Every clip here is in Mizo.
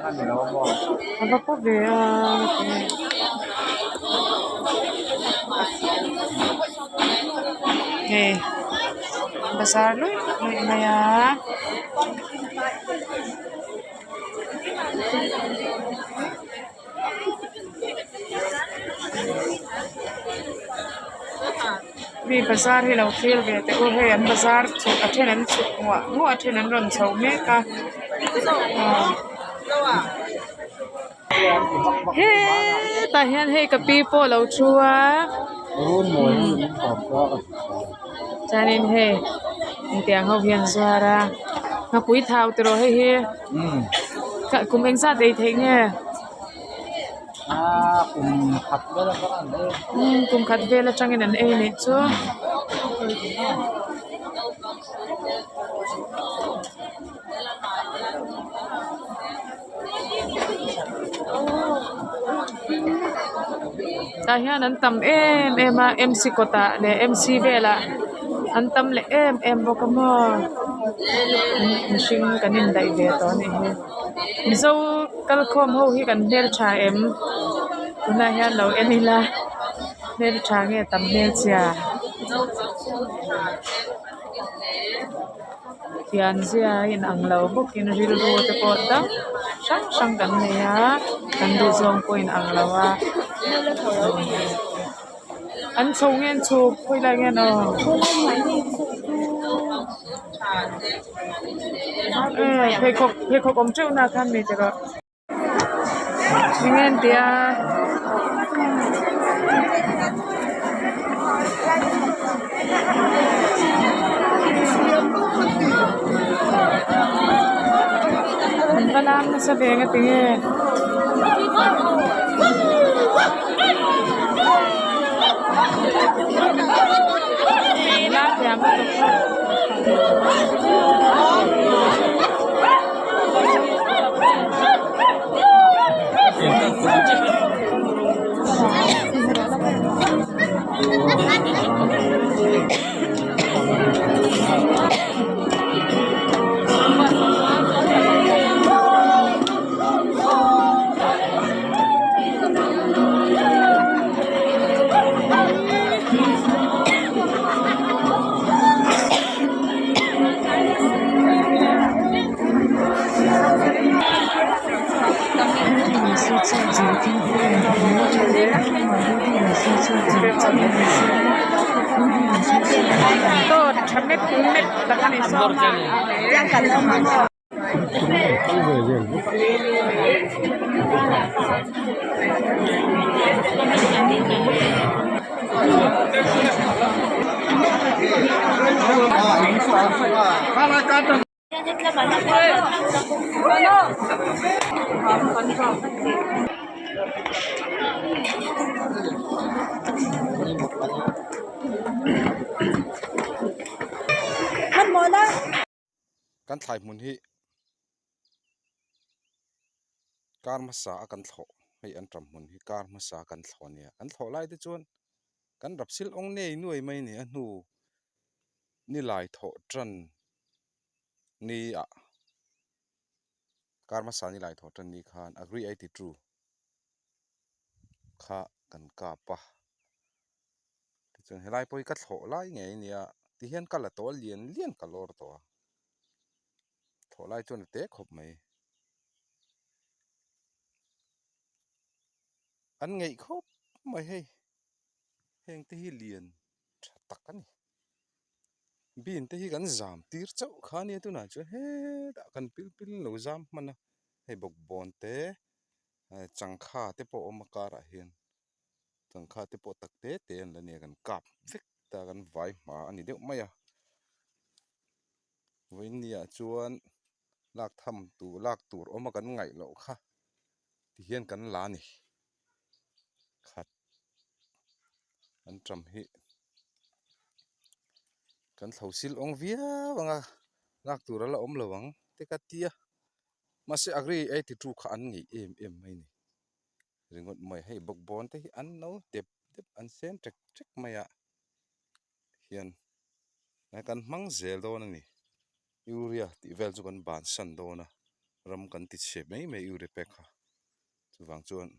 A va paw ve a hei bazar luih luih mai a. Mi bazar hi lo thlir ve teh u hei an bazar chhuk a then an chhuk nguah nguah a then an rawn chho mek a hetah hian hei ka pi pawh a lo thu a chuanin hei engtiang ho hi an zuar a nghapui thau tiraw hei hi kum engzat ei theih nge. Kum khat vel atangin an ei anih chu. Tah hian an tam em em a m c kawtah leh m c velah an tam leh em em bawk a maw mihring kan indaih ve tawh anih hi mizo kalkhawm ho hi kan hmeltha em tunah hian lo en ila hmeltha nge tam hmelchhia pianzia a inang lo bawkin rilru te pawh dang hrang hrang kan nei a kan duh zawng pawh a inang lo a an chho nge an chhuk khawilai nge an awm pheikhawk pheikhawk awm teuh na khan nei teh rawh. Enge an tih a an va lam nasa ve nga tinge. Lam thiam lutuk. Kan thlai hmun hi kar hmasa a kan thlawh hei an ṭam hmun hi kar hmasa a kan thlawh a nia kan thlawh lai te chuan kan rap sil awng nei nuai mai a ni a hnu ni lai thawh ṭan ni ah kar hmasa ni lai thawh ṭan ni khan agri 82 kha kan kap a tichuan helai pawh hi ka thlawh lai ngei a nia tihian ka la tawh a lian lian ka lawr tawh a thlawh lai chuan a te khawp mai an ngeih khawp mai hei heng te hi lian tha tak a ni bean te hi kan zam tir chauh kha ania tunah chuan hetah kan pil pil lo zam hman a hei bawkbawn te changkha te pawh a awm a karah hian changkha te pawh tak te te an la nia kan kap vek ta kan vai hma a ni deuh mai a vawiin ni ah chuan lak tham tur lak tur awm a kan ngaih loh kha tihian kan la a ni khat an ṭam hi kan thlo sil awng viau ang a lak tur a la awm lo ang te ka tia mahse agri 82 kha an ngeih em em mai a ni. ringawt mai hei bawkbawn te hi an no dep dep an sen ṭek ṭek mai a hian kan hmang zel dawn a ni urea tih vel chu kan bansan dawn a. Ram kan ti chhe mai mai urea pek kha. Chuvang chuan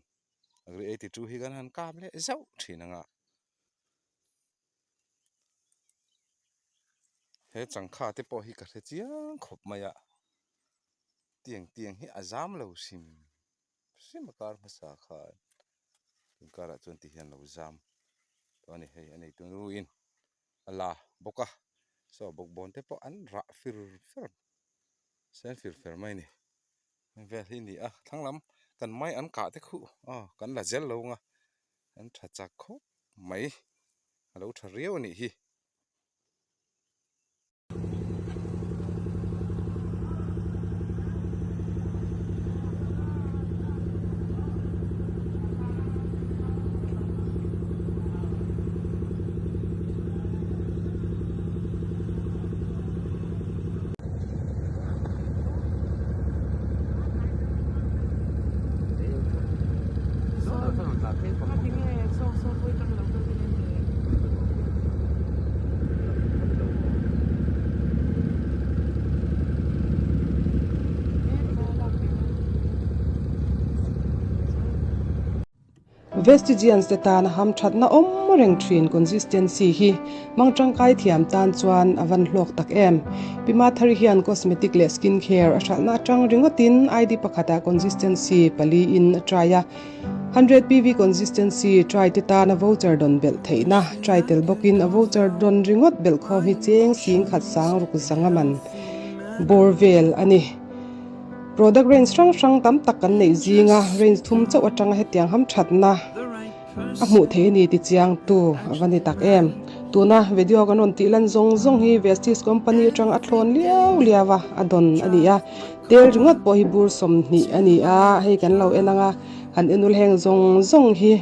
Agri 82 hi kan han kap leh zauh thin ang a. He changkha te pawh hi ka hre chiang khawp mai a. Tiang tiang hi a zam lo hrim hrim a kar hmasa khan tun karah chuan ti hian lo zam tawh a ni hei a neitu nuin a la bawk a saw bawkbawn te pawh an rah fir fer sen fir fer mai a ni heng vel hi a ni a thlang lam kan mai an kah te khuh aw kan la zel lo ang a an tha chak khawp mai a lo tha riau a nih hi. Vestigians te tana hamthatna awm reng thin consistency hi hmang tangkai thiam tan chuan a van hlawk tak em. Pi Mathari hian cosmetic leh skin care a hralhna atang ringawtin ID pakhatah consistency pali in a try a. 100 PV consistency try te tana voucher dawn belh theihna try tel bawkin a voucher dawn ringawt belh khawm hi cheng sing khat sang ruk zanga man bawr vel a ni. Product range hrang hrang tam tak kan neih zinga range thum chauh atanga hetiang ham thatna a hmuh theih a ni ti chiang tu a va ni tak em. Tuna video kan rawn tih lan zawng zawng hi Vestige company atang a thlawn liau liau a, a dawn a ni a. Tel ringawt pawh hi bur 20 a ni a, hei kan lo en ang a, han enul heng zawng zawng hi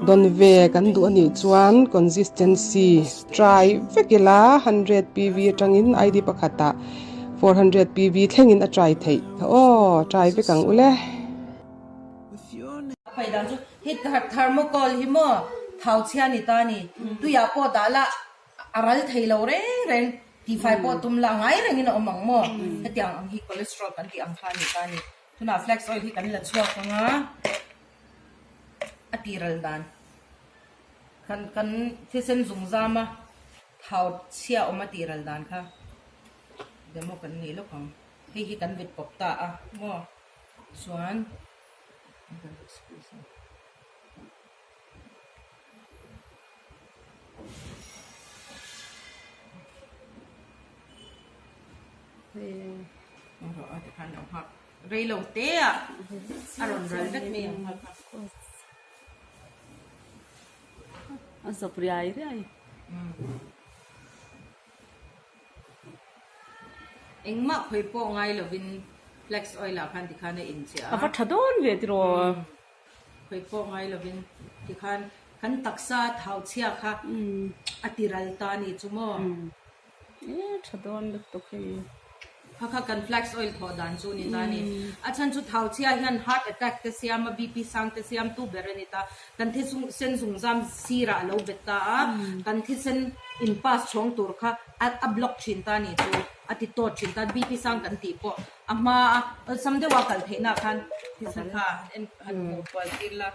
dawn ve kan duh a nih chuan consistency try vek ila 100 PV atangin ID pakhatah 400 PV thlengin a try theih kha aw, try vek ang ule. Phei dan chu hei thermocol hi maw thau chhia ni ta ni tuiah pawh dah la a ral thei lo reng reng tifai pawh tum la ngai rengin a awm ang maw hetiang ang hi cholesterol kan tih ang kha a ni ta ni tunah flax oil hi kan la chhuak ang a a tiral dan kan kan thisen zung zam a thau chhia awm a tiral dan kha demo kan nih lawk ang hei hi kan vit pawp ta a maw chuan. Rei lo te a a rawn ral vek mai ang nghal kha. A zawp riai riai. Engmah khawi pawh ngai lovin flax oil ah khan tikhan a inchiah a. A va tha dawn ve tiraw. Khawi pawh ngai lovin tikhan kan taksa thau chhia kha a ti ral ta a nih chu maw. E tha dawn lutuk hei. Kha kha kan flax oil thawh dan chu ni ta a ni. A chhan chu thau chhia hian heart attack te siam a, BP sang te siam tu ber a ni ta. Kan thisen zungzam sirah a lo bet ta a, kan thisen in pass chhawng tur kha a block thin ta a ni chu, a ti tawt thin ta, BP sang kan tih pawh a hma a awlsam deuha kal theihna ah khan thisen kha han en han hmuh kual tir la.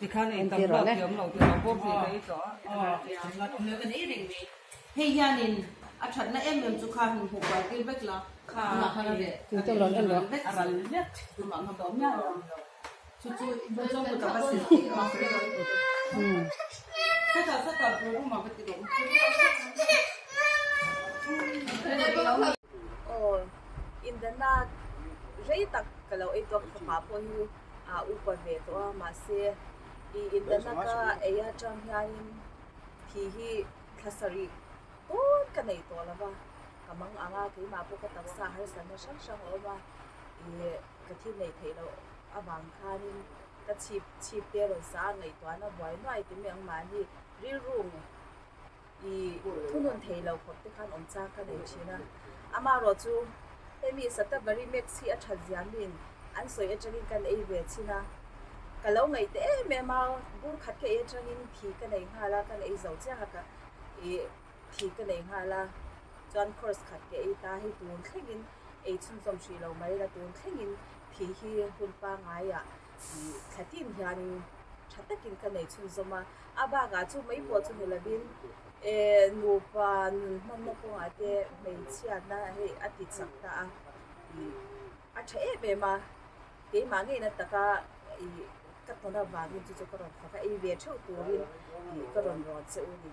Tikhan ei tam hlauh thiam lo tih lo pawh hnih ka ei tawh a. Aw, ei tam hlauh thiam lo kan ei reng mai. Hei hianin a thatna em em chu kha han hmuh kual tir vek la, tunah khan a reh a ral vek, tumah kha awm miah lo. Chu chu zawng kut a va sil tih a. Sawtah sawtah bur awm a va ti dawh. Aw, indana rei tak ka lo ei tawh a, ka fapa pawh hi a upa ve tawh a, mahse i indana ka ei atang hianin thi hi thla sarih tawn ka nei tawh lo va, ka mang ang a, keimah pawh ka taksa harsatna hrang hrang a awm a, ih ka thil neih theih loh avang khanin ka chhip chhip te rawn sa a ngaihtuahna buai nuai ti mai ang mahni rilru i thunun thei lo khawp te khan awm chang ka nei thin a amaherawh chu hemi Satavari Max hi a that zia min an sawi atangin kan ei ve thin a ka lo ngaih te em em a bur khat ka ei atangin thi ka nei nghal a kan ei zo chiang a ka i thi ka nei nghal a chuan course khat ka ei ta hei tun thlengin. Ei chhunzawm hrih lo mai la tun thlengin thi hi hun pangaiah ih thla tin hianin tha takin ka nei chhunzawm a. A bakah chu mai pawh chu ni lovin eh nupa nun hmanna kawngah te hmeichhiatna hei a ti chak ta a ih a tha em em a keimah ngeina taka ih ka tawn avangin chu chu ka rawn fak a ei ve theuh turin ih ka rawn rawn che u ni.